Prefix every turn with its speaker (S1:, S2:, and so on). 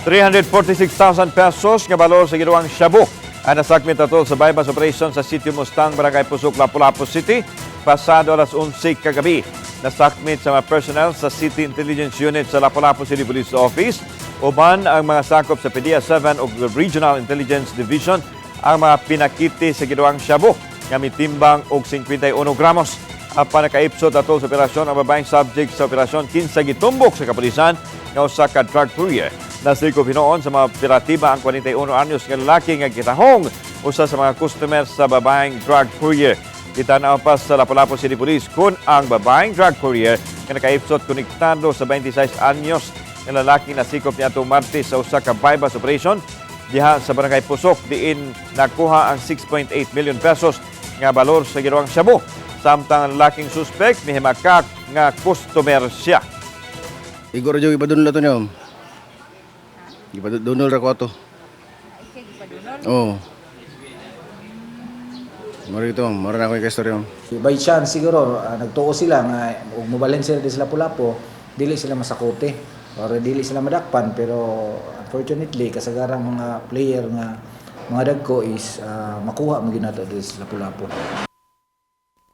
S1: 346,000 pesos nga balor sa giduang shabu ang nasakmit atol sa bypass operation sa Sitio Mustang, Barangay Pusok, Lapu-Lapu City, pasado alas 11 kagabi. Nasakmit sa mga personnel sa City Intelligence Unit sa Lapu-Lapu City Police Office uban ang mga sakop sa PDEA 7 ug Regional Intelligence Division ang mga pinakiti sa giduang shabu nga mitimbang og 51 gramos. Apan nakaipsot atol sa operasyon ang babaeng subject sa operasyon, kinsa gitumbok sa kapulisan nga usa ka drug courier. Nasikop hinuon sa mga operatiba ang 41 anyos nga lalaki nga gitahong usa sa mga customer sa babaeng drug courier. Gitan-aw pa sa Lapu-Lapu City Police kung ang babaeng drug courier nga nakaipsot konektado sa 26 anyos nga lalaki nasikop niadtong Martes sa usa ka bypass operation diha sa Barangay Pusok, diin nakuha ang 6.8 million pesos nga balor sa giduang shabu. Samtang ang lalaking suspect mihimakak nga customer siya.
S2: Igor jo ipadunol ato niya. Ipadunol ra ko ato. Oo. Mara ito, mara na ako yung istorya, ma'am.
S3: By chance siguro nagtuo sila nga ug mobalhin sila di sila Lapu-Lapu, dili sila masakote or dili sila madakpan, pero unfortunately kasagarang mga player nga mga dagko is makuha mo gyud nato diri sa Lapu-Lapu.